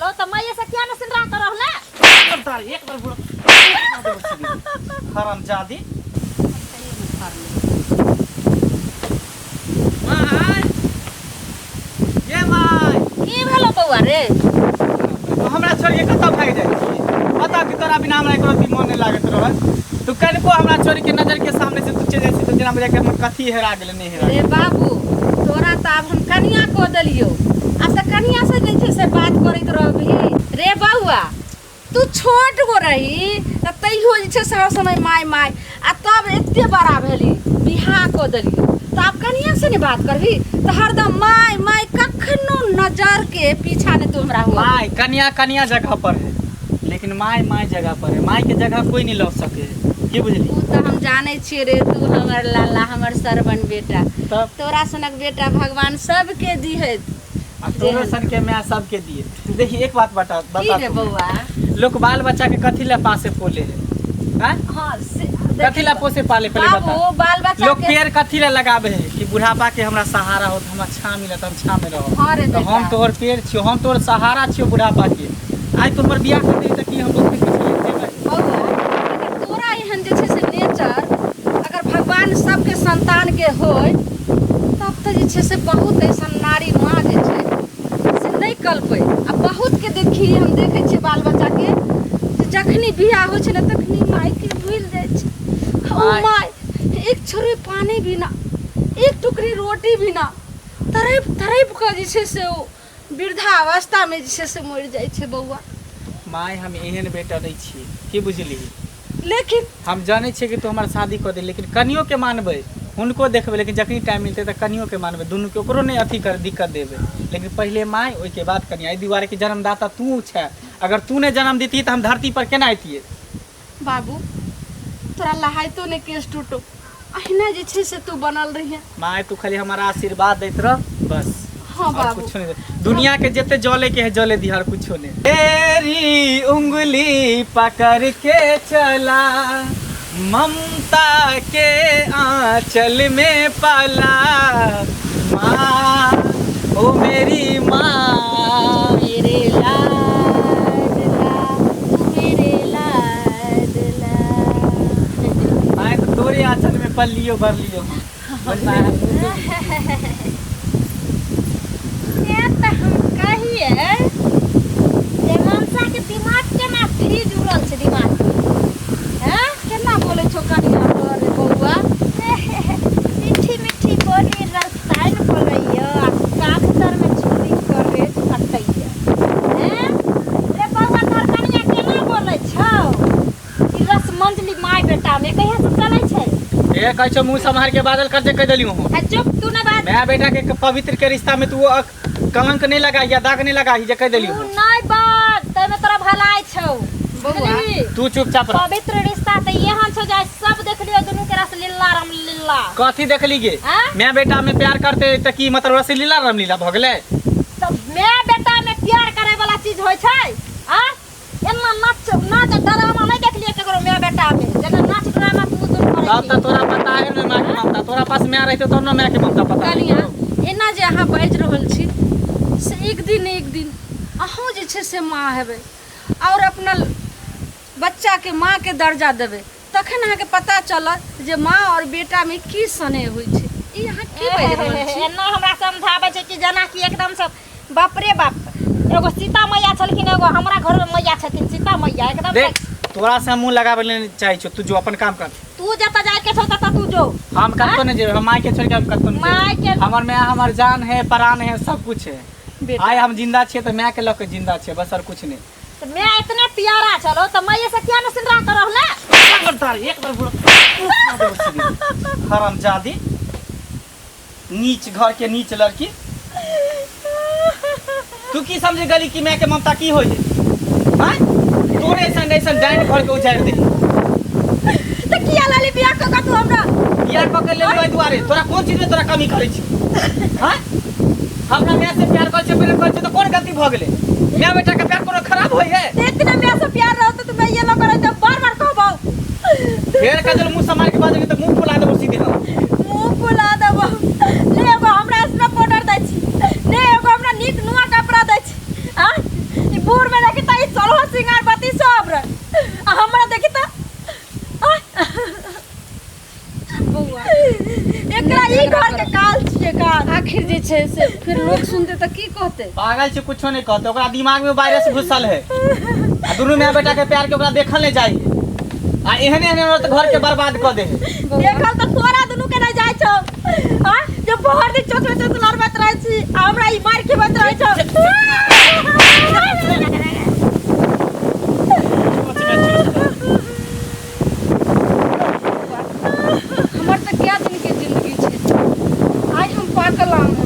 छलो त माइये से किया न सिनरा कर रहले तार एक बार बुढ़ हरामजादी माय ये माय की भेलो बौआ रे तो हमरा छोड़ के कतऽ भागि जाइ छी बता कि तोरा बिना हमरा एको रत्ती मन नहि लागैत रहल तू कनिको हमरा छोड़ के नजर के सामने से तू चलि जाइ छी तऽ जेना बुझाइ कि हमर कथी हेरा गेलै नहि हेरा रे बाबू तोरा तऽ आब हम कनिया कऽ देलियौ आ से कनिया से जे छै से बात करैत रहबही रे बौआ तू छोट गो रही तऽ तैयो जे छै से हर समय माय माय आ तब एते बड़ा भेली बियाह कऽ देलियौ तऽ आब कनिया से ने बात करबही तऽ हरदम माय माय कखनो नजर के पीछा नहि तू हमरा हुआ माय कनिया कनिया जगह पर है लेकिन माय माय जगह पर है माय के जगह कोई नहीं लऽ सके है की बुझली उ तऽ हम जानै छियै रे तू हमर लाला हमर सरवन बेटा तब तोरा सनक बेटा भगवान सबके दिहैत आ तोरो सन के माय सबके दिए देखी एक बात बता की बता रे तू। बौआ लोग बाल बच्चा के कथी ला पासे पोले है हैं? हाँ से कथी ला पोसे पाले पहले बाबू बता बाल बच्चा लोग के पेड़ कथी ला लगाबे है कि बुढ़ापा के हमरा सहारा होत हमरा छाँ मिलत हम छाँ में रहब हाँ रे तो बेटा हम तोहर पेड़ छियो हम तोहर सहारा छियो बुढ़ापा के आइ तोहर बियाह कर देली तऽ की हम लोग के पीछे लागि जेबै बौआ अगर तोरा एहन जे छै से नेचर अगर भगवान सबके संतान के होय तब तऽ जे छै से बहुत ऐसन नारी माँ जे छै से नहि कलपै आ बहुतके देखी हम देखै छियै बाल बच्चाके जे जखनी बियाह होइ छै ने तखनी मायके भूलि जाइ छै आ ओ माय- माय एक छुरी पानि बिना एक टुकड़ी रोटी बिना तड़पि तड़पि कऽ जे छै से ओ वृद्धावस्थामे जे छै से मरि जाइ छै बौआ माय हम एहन बेटा नहि छियै की बुझलिही लेकिन हम जानै छियै कि तू हमर शादी कऽ दे लेकिन कनियोके मानबै हुनको देखबै लेकिन जखनी टाइम मिलतै तऽ कनियोके मानबै दुनूके ओकरो नहि अथी कर दिक्कत देबै लेकिन पहिले माय ओहिके बाद कनिया एहि दुआरे कि जन्मदाता तू छै अगर तू नहि जन्म दितही तऽ हम धरती पर केना अतियै बाबू तोरा लहाइतो नहि केश टूटो अहिना जे छै से तू बनल रहिहे माय तू खाली हमारा आशीर्वाद दैत रह बस हाँ और बाबू कुछो नहीं दुनिया के जते जले के है जले दिहार कुछो नहीं तेरी उंगली पकड़ के चला ममता के आंचल में पला माँ ओ मेरी माँ मेरे लाडला तू मेरे लाडला माय तो तोरे आंचल में पल लियो भर लियो से तऽ हम कहियै जे मनसा के दिमाग केना फ्रीज उड़ल छै दिमाग के हैं केना बोलै छौ कनिया तोर रे बौआ मीठी मीठी बोली रसायन बोलैया आ काख तर में छुरी करे कटैया हैं रे बौआ तोहर कनिया केना बोलै छौ ई रसमंजलि माय बेटा में कहिया से चलै छै ए कहै छौ मुँह सम्हार के बादल कर जे कह देलियो हूँ आ चुप तू ना बात मैं बेटा के पवित्र के रिश्ता में तू वो कलंक नहीं लगाई या दाग नहीं लगाई जे कह देलियो तू नहीं बात तैमे तोरा भलाई छौ बौआ। बुझलिही? तू चुपचाप रह पवित्र रिश्ता तऽ एहन छौ जे सब देखलियो दुनू के रस लीला राम लीला कथी देखली गे आँ? मैं बेटा में प्यार करते त की मतलब रसलीला रामलीला भऽ गेलै तऽ my बेटा में प्यार करे वाला चीज होइ छै आ एना नाच नाच ड्रामा नहीं देखलिए केकरो my बेटा में जेना नाच ड्रामा तू दुनू करै तब छी। तऽ तोरा पता है ने माँ के ममता तोरा पास माय रहते तब ने माय के ममता पता कनिया रहितौ। एना जे अहाँ बाजि रहल छी से एक दिन एक दिन अहूँ जे छै से माँ हेबै आओर अपना बच्चाके माँके दर्जा देबै तखन अहाँके पता चलत जे माँ आओर बेटामे की स्नेह होइ छै ई अहाँ की बाजि रहल छी एना हमरा समझाबै छै कि जेना कि एकदम से बाप रे बाप एगो सीता मैया छलखिन एगो हमरा घर में मैया छथिन सीता मैया एकदम देख तोरा से हम मुंह लगाबै ले चाहै छियौ तू जो अपन काम कर तू जतऽ जाय के छौ ततऽ तू जो हम कतौ नहीं जेबै हम माय के छोड़ के हम कतौ नहीं माय जेबै के- हमर माय हमर जान है प्राण है सब कुछ है बेटा आइ हम जिंदा छियै तऽ माय के लऽ के जिंदा छियै बस और कुछ नहीं तऽ मैं इतने प्यारा छलो तऽ मैं से किया न सिंदरा कर रहले खबरदार एक बार बोलो हरामजादी नीच घर के नीच लड़की तू की समझे गली कि मैं के ममता की होई है हैं तोरे ऐसन ऐसन डाइन घर के उजाड़ दे तऽ किया लाली बियाह कऽ कऽ तू हमरा बियाह कऽ के लेलियो एहि दुआरे तोरा कोन चीज में तोरा कमी करै छी हैं हमरा माय से प्यार करै छै प्रेम करै छै तऽ कोन गलती भऽ गेलै माय बेटा के प्यार कोनो खराब होइ है इतने मैं से प्यार रहो तो मैं ये लोग करे तो बार बार कहबो फेर कजल मुंह समार के बाजबी तऽ मुंह फुला देबो सीधे हम मुंह फुला देबो ने एगो हमरा एक्स्ट्रा पाउडर दै छी ने एगो हमरा नीक नुआ कपड़ा दै छी आ ई बूढ़ आखिर जे छै से फिर लोग सुनते तऽ की कहते? पागल छै, कुछो नहीं कहते। ओकरा दिमाग में वायरस घुसल है आ दुनू माय बेटा के प्यार के ओकरा देखल नहीं जाए आ एहन एहन औरत घर के बर्बाद कऽ दे है। देखल तऽ तोरा दुनू के नहीं जाइ छौ। हाँ, जे भर दिन चोचले चोचले लड़बैत रहै छी आ हमरा ई मारि खेबैत रहै छौ। हमर तऽ क्या दिन के जिंदगी छै, आइ हम पाकल आम है,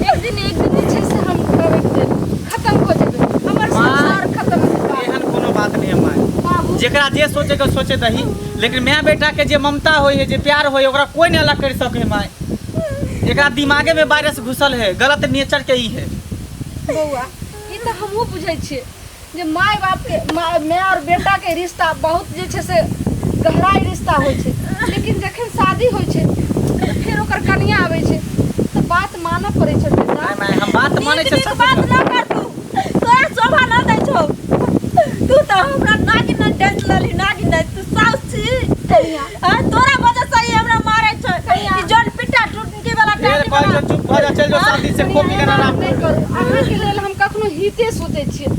एक दिन एक दिन जे छै से हम टरकि जेबै, खत्म हो जेबै, हमर माँ। संसार खत्म हो जेतै। एहन कोनो बात नहीं है माय। बाबू, जेकरा जे सोचे के सोचे दही, लेकिन माय बेटा के जे ममता होय है, जे प्यार होय है, ओकरा कोई नहीं अलग कर सके है माय। एकरा दिमागे में वायरस घुसल है, गलत नेचर के ई है। बौआ, ई तऽ हमहूँ बुझै छियै जे माय बापके, माय आओर बेटाके रिश्ता बहुत जे छै से गहराई रिश्ता होइ छै, लेकिन जखन शादी होइ छै तऽ फेर ओकर कनिया आबै छै तऽ बात मानऽ पड़ै छै बेटा। माय, माय, हम बात मानै नीक छै नीक सब। बात न कर तू, तोरा शोभा न दै छौ। तू तऽ हमरा नागिन न डसि लेलही, नागिन नहि, तू साउस छी। हाँ, तोरा वजह से ई हमरा मारै छै। ई जौन पिट्टा टुटकी वाला फेर टाटी कहै वाला छौ चुप भऽ जा, चलि जो शांति से खो पी के आराम नहि कर। करू, अहाँके लेल हम कखनो हिते सोचै छियै,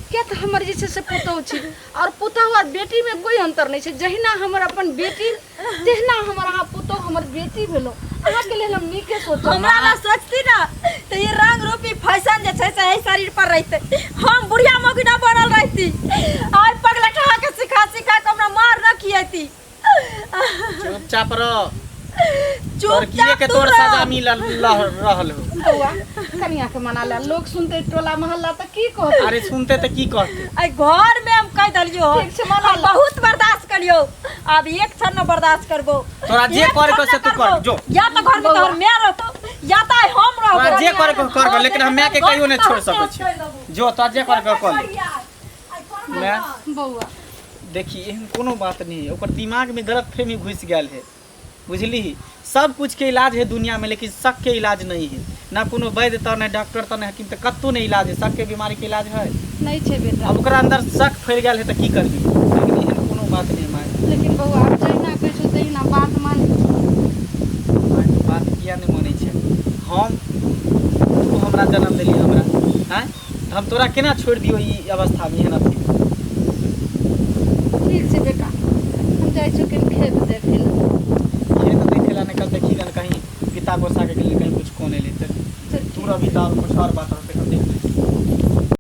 किया तऽ हमर जे छै से पुतहु छी आओर पुतहु आओर बेटीमे कोइ अन्तर नहि छै। जहिना हमर अपन बेटी तहिना हमर अहाँ पुतहु हमर बेटी भेलहुँ। अहाँके लेल हम नीके सोचब। हमरा ला सोचती ना तऽ ई रंग रूपी फैशन जे छै से एहि शरीर पर रहितै, हम बुढ़िया मौगी ना बनल रहती। आइ पगलठा के सिखा सिखा के हमरा मार न खियैती। चुपचाप रह। चुपचाप के तू तोर रह। सजा मिलल रहल हो। बौआ, कनिया के मना ले, लोग सुनते टोला मोहल्ला तऽ की कहते? अरे सुनते तऽ की कहते? एहि घर में हम कहि देलियो, ठीक छै, मना हम ले। बहुत बर्दाश्त करियो, आब एक क्षण न बर्दाश्त करबो। तोरा जे एक करे के क्षण से न तू कर, करबो। जो। या तऽ घर में तोहर माय रहतो या तऽ आइ हम रहबो। तोरा जे करे के कर, लेकिन हम माय के कहियो नहीं छोड़ सकै छी। जो तोरा जे करे के कर ले। माय। बौआ, देखी, एहन कोनो बात नहीं है। ओकर दिमाग में गलत फहमी घुसि गेल है, बुझली? सब कुछ के इलाज है दुनिया में, लेकिन शक के इलाज नहीं है। ना कोनो वैद्य तऽ, ना डॉक्टर तऽ, ना हकीम तऽ, कतहु नहि इलाज है। शक के बीमारी के इलाज है? नहि छै बेटा। अब ओकरा अंदर शक फैल गेल है तऽ की करबी? लेकिन एहन कोनो बात नहीं है माय। लेकिन बौआ, आब जहिना कहै छौ तहिना बात मान। माय, तू बात किया नहि मानै छै? हम तू हमरा जन्म देली हमरा, आँय? तऽ हम तोरा केना छोड़ि दियौ ई अवस्थामे, एहन अथी? ठीक छै बेटा, हम जाइ छियौ कनि खेत देखै लए। खेत देखे ला निकल, देखी गन कहीं पिता गोसा के गेल, कहीं कुछ कोने लेते। चल। तू रवि तऽ और कुछ और बात।